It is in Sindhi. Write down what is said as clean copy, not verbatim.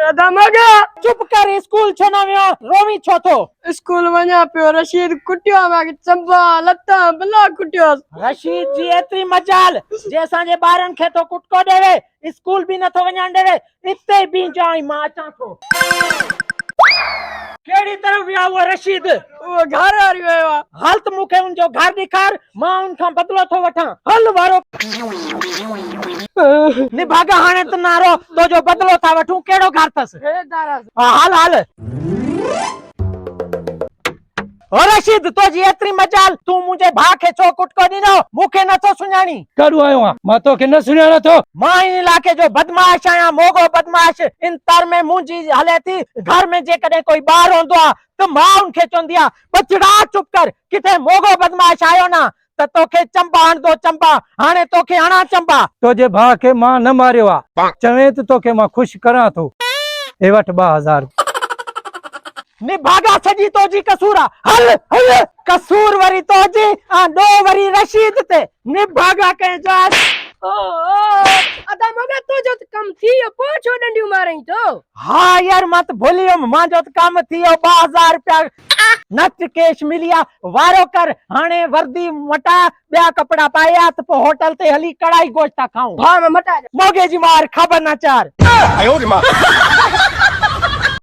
ادا مگا. چپ ڪر اسڪول ڇو نه ويو روئين ڇو ٿو. اسڪول وڃان پيو رشيد ڪٽيو آ مان کي چنبا لتان بلا ڪٽيوس. رشيد جي ايتري مجال جي اسان جي ٻارن کي ٿو ڪٽڪو ڏيوي اسڪول به نٿو وڃڻ ڏيوي اتي ئي بيهجان ۽ مان اچان ٿو. ڪهڙي طرف ويو اهو رشيد؟ اهو گهر واري ويو آ. هل ته مون کي ان جو گهر ڏيکار، مان ان کان بدلو ٿو وٺان. هل وارو. نڀاڳا هاڻي ته نه رو، تو جو بدلو ٿا وٺون، ڪهڙو گهر اٿس؟ ها هل هل. او رشيد تو جي ايتري مجال، تون منهنجي ڀاء کي ڇو ڪٽڪو ڏنو؟ مون کي نٿو سڃاڻين؟ ڪاڏو آيو آن؟ مان توکي نه سڃاڻان ٿو. مان هن علائقي جو بدمعاش آهيان، موڳو بدمعاش. ان تر ۾ منهنجي هلي ٿي. گهر ۾ جيڪڏهن ڪوئي ٻار هوندو آ ته ماء ان کي چوندي آ، ٻچڙا چپ ڪر، ڪٿي موڳو بدمعاش آيو نه ته توکي چنبا هڻندو چنبا، هاڻي توکي هڻان چنبا. تنهنجي ڀاء کي مان نه ماريو آ. چوين ته توکي مان خوش ڪران ٿو. هي وٺ 2000. نڀاڳا سڄي توجي قصور آ. هل هل. قصور وري توجي ۽ ڏوهه وري رشيد تي. نڀاڳا ڪنهن جو آ. ادا مگر تنهنجو ته ڪم ٿي ويو پوء ڇو ڏنڊيون مارئين ٿو. ها يار مان ته ڀلي ويم مانجو ته ڪم ٿي ويو 2000 رپيا نٽ ڪيش ملي ويا وارو ڪر هاڻي وردي مٽا ٻيا ڪپڙا پائي آ ته پوء هوٽل تي هلي ڪڙائي گوشت ٿا کائون. ها مان مٽائي ڏيان. موڳي جي مار خبر نه چار.